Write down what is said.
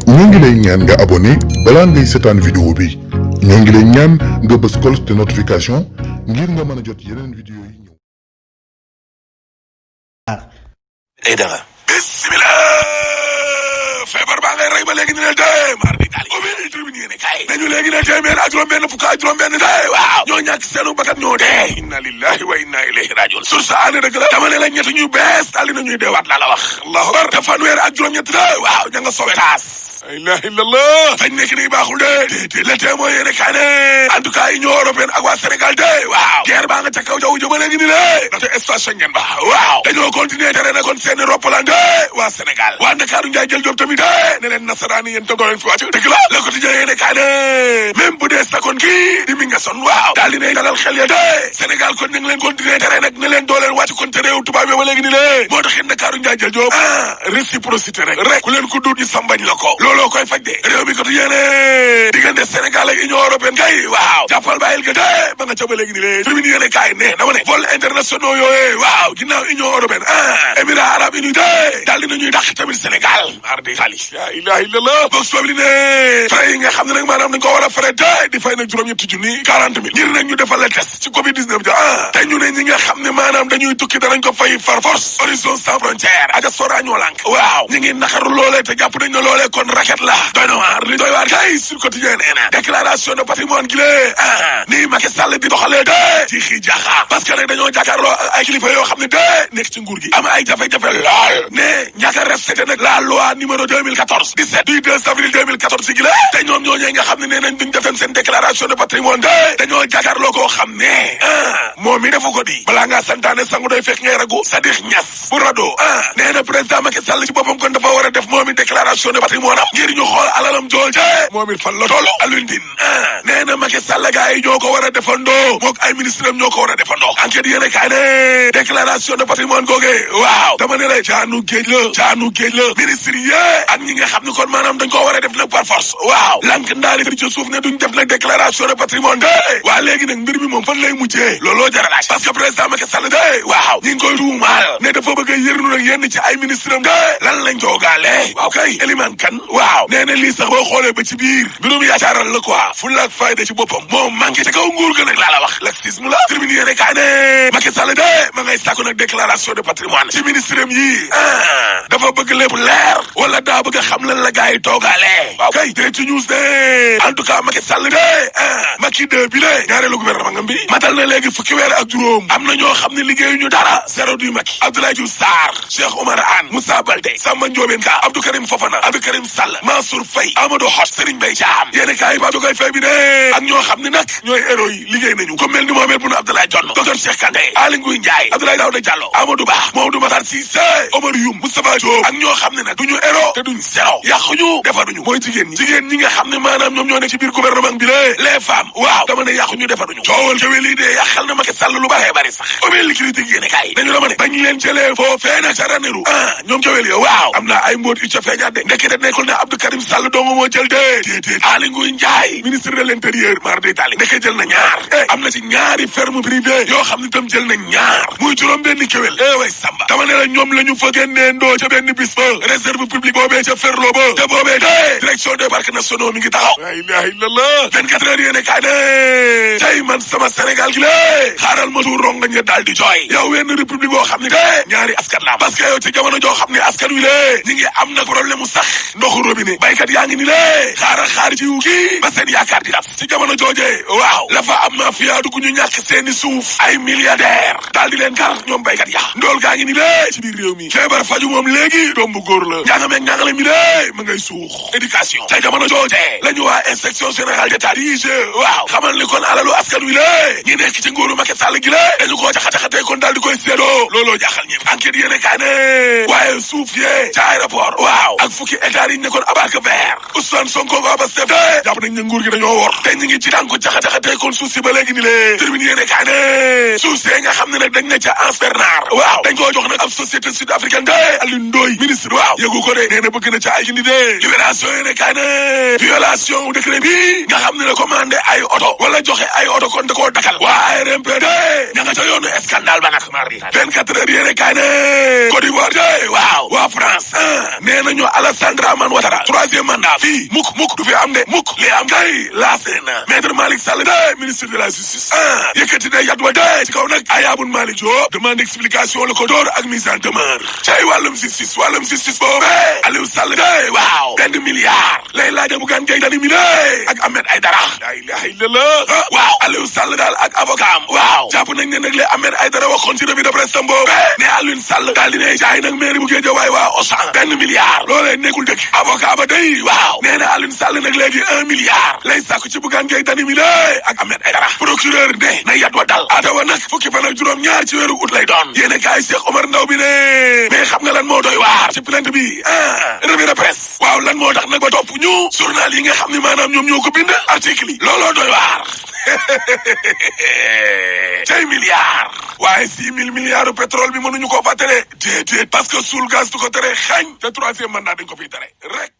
ñoo ngi lay ñaan nga abonné balaa ngay seetaan vidéo bi ñoo ngi lay ñaan nga bës cloche de notification ngir nga mën a jot yeneen vidéo yi ñëw. ay dara bismillah feebar baa ngay rey ba léegi ñu ne dee mar di tali obéni tribune yéene kay nañu léegi ne téeméer ak juróom-benn fukk ak juróom-benn dee waaw ñoo ñàkk seenu bakkat ñoo dee inna lillahi wa inna ilayhi rajiun source aane dëgg la dama ne la ñett ñu bees tali nañuy deewaat laa la wax allahu akbar te fanweer ak juróom-ñett dee waaw ña nga sowe taas la ilaha illallah fañ nekk nii baaxul de le témoin yéene kaa ne en tout cas Union européenne ak waa Sénégal de waaw guerre baa nga ca kaw jaww ji ba léegi ni le ndaxte espace Schengen ba waaw dañoo continuer tere na kon seeni roppalaan de waa Sénégal waa Ndakaaru Njaay jël job tamit de ne leen nasaraani yéen tëggoo leen fi wàcc dëgg la le quotidien yéene kaa ne même bu dee sakoon kii di mi nga son waaw daal dinay dalal xel ya de Sénégal kon ñu ngi leen continuer tere nag ne leen doo leen wàcc kon te réew tubaab yi ba léegi ni le moo tax it Ndakaaru Njaay jël job réciprocité rek ku leen ku duut ñu sambañ la ko looloo koy faj de réew mi ko tu yéene diggante Sénégal ak Union européenne kay waaw jàppal bàyyil ga de ba nga ca ba léegi ni le tribune yéene kaay ne dama ne vol internationaux yooyee waaw ginnaaw Union européenne Émirats arabes unis de daal dinañuy dàq tamit Sénégal mar di xaalis la ilaha illallah box boobu li ne frais yi nga xam ne nag maanaam dañ ko war a frais de di fay nag juróom-ñetti junni 40 000 ngir nag ñu defal la test ci covid 19 ja te ñu ne ñi nga xam ne maanaam dañuy tukki danañ ko fay par force horizon sans frontière aja sora ñoo lànk waaw ñi ngi naxaru loolee te jàpp nañ ne loolee kon racket la doy na waar li doy waar kay sur quotidien nee na déclaration de patrimoine gi lée nii Macky Sall di doxalee de ci xii jaaxa parce que nag dañoo jàkkaarloo ay kilifa yoo xam ne de nekk ci nguur gi am ay jafe-jafe lool ne ñàkk a respecté nag la loi numéro 2014 17 du 2 avril 2014 gi la te ñoom ñooñee nga xam ne nee nañ duñ defen seen déclaration de patrimoine de dañoo jàkkaarloo koo xam ne moom mi defu ko di balaa ngaa santaane sangu doy fekk ngay ragu Sadikh Niass bu rado nee na président Macky Sall ci boppam kon dafa war a def moom i déclaration de patrimoine am ngir ñu xool alalam jooje moom it fan la toll Alioune Tine nee na Macky Sall gars yi ñoo ko war a defandoo mook ay ministre am ñoo ko war a defandoo enquête yéene kaay ne déclaration de patrimoine googe waaw dama ne la jaanu géej la ministre yi ak ñi nga xam ne kon maanaam dañ ko war a def nag par force waaw lank ndaari fi ci suuf ne duñ def nag déclaration de patrimoine de waa léegi nag mbir mi moom fan lay mujjee looloo jar a laaj parce que président Macky Sall de waaw ñi ngi koy tuumaal ne dafa bëgg a yërnu nag yenn ci ay ministre am de lan lañ toogaale waaw kay Eliman Kane waaw nee na lii sax boo xoolee ba ci biir mbirum yaacaaral la quoi fulla ak fayda ci boppam moom manqué ci kaw nguur ga nag laa la wax laxisme la tribune yéene kaa ne Macky Sall de ma ngay sàkku nag déclaration de patrimoine ci ministre am yi dafa bëgg lépp leer wala daa bëgg a xam lan la gars yi toogaale waaw kay direct news de en tout cas Macky Sall de Macky de bi de ñaareelu gouvernement ngam bi matal na léegi fukki weer ak juróom am na ñoo xam ne liggéeyuñu dara zéro du Macky Abdoulaye Diouf Sarr Cheikh Oumar Anne Moussa Baldé Samba Ndiobène Ka Abdou Karim Fofana Abdou Karim Sall Mansour Faye Amadou Hott Serigne Mbaye Thiam yéene kaay yi Abdou Kaye Faye bi de ak ñoo xam ne nag ñooy héros yi liggéey nañu ko mel ni Mohamed Boun Abdallah Dionne docteur Cheikh Kanté Aly Ngouille Ndiaye Abdoulaye Daouda Diallo Amadou Ba Mamadou Matar Cissé Omar Youm Moustapha Diop ak ñoo xam ne nag duñu héros te duñ zéro yàquñu defaruñu mooy jigéen ñi nga xam ne maanaam ñoom ñoo nekk ci biir gouvernement bi lée les femmes waaw dama ne yàquñu defaruñu coowal kewel yi de yàqal na Macky Sall lu bare bari sax omel li critique yéene kaay dañu dama ne bañ leen jëlee foofee nag ca Ranérou ñoom kewel yo waaw am na ay mbóot yu ca feeñaat de ndekete nekkul ne Abdou Karim Sall donga moo jël déedéet Aly Ngouille Ndiaye ministre de l'intérieur mar d'Italie ndeke jël na ñaar am na ci ñaari ferme privée yoo xam ne tam jël na ñaar muy juróom benn kewel way Samba dama ne la ñoom la ñu fa génnee ndoo ca benn bis ba réserve publique boobee ca Ferlo ba te boobee de direction des parcs nationaux mi ngi taxaw la ilaha illallah 24 heures yéene kaay ne tey man sama Sénégal gi lée xaaral ma tuur rongañ nga daal di jooy yow wenn république boo xam ne de ñaari askan la parce que yow ci jamono joo xam ne askan wi lée ñi ngi am nag problème mu sax ndoxu robinet baykat yaa ngi ni lée xaar ci wu kii ba seen yaakaar di das ci jamono joojee waaw la fa am mafia dugg ñu ñàkk seeni suuf ay milliardaire daal di leen kar ñoom baykat ya ndool gaa ngi ni lée ci biir réew mi feebar faju moom léegi doom bu góor la njàngameeg njàngale mi lée ma ngay suux éducation ca jamono joojee la ñu waa inspection générale d'état IGE waaw xamal ni kon alalu askan wi lée ñi nekk ci nguuru Macky Sall gi lée dañu koo jaxate kon daal di koy séedoo looloo jaaxal ñëpp enquête yéene kaa ne waaye suuf yee ca aéroport waaw ak fukki hectares yi ñu nekkoon abarque vert Ousmane Sonko nga Pastef de jàpp nañ ne nguur gi dañoo wor te ñu ngi ci tànku jaxate kon suuf si ba léegi ni lee termine yéene kaa ne suuf see nga xam ne nag dañ ne ca Anse Bernard waaw dañ koo jox nag ab société sud africaine de Alioune Ndoye ministre waaw yëgu ko de nee na bëgg na ca ay gindi de libération yi ne kaay ne violation décret bi nga xam ne la commandé ay oto wala joxe ay oto kon da koo dakal waa ARMP de ña nga ca yoonu scandale ba nag mardi 24 heures yéene kaay ne Côte d'Ivoire de waaw waa France nee nañu Alassane Dramane Ouattara troisième mandat fii mukk du fi am de mukk li am kay laasé na maître Malick Sall de ministre de la justice yëkkati na yat wa de ci kaw nag Ayaboun Malick Diop demande explication la ko door ak mise en demeure cay wàllum justice boobu Aliou Sall de waaw benn milliard lay laaja Bougane Gueye Dany mi de ak Ahmed Aïdara la ilaha illallah waaw Aliou Sall daal ak avocat am waaw jàpp nañ ne nag le Ahmed Aïdara waxoon ci revue de presse tam boobu ne Aliou Sall daal dina jaay nag mairie bu Guédiawaye waa Auchan benn milliard loolee nekkul dëgg avocat ba day waaw nee na Aliou Sall nag léegi 1 milliard lay sàkku ci Bougane Gueye Dany mi de ak Ahmed Aïdara procureur ne na yat wa dal atawa nag fukki fan ak juróom ñaar ci weeru août lay doon yéene kaay Cheikh Omar Ndaw bi ne mais xam nga lan moo doy waar ci plainte bi revue de presse waaw lan moo tax nag ba topp ñu journal yi nga xam ne maanaam ñoom ñoo ko bind article yi looloo doy waar cay milliard waaye 6 000 milliards pétrole bi mënuñu koo fàttale déedéet parce que suul gaz du ko tere xañ te troisième mandat dañ ko fiy tere rek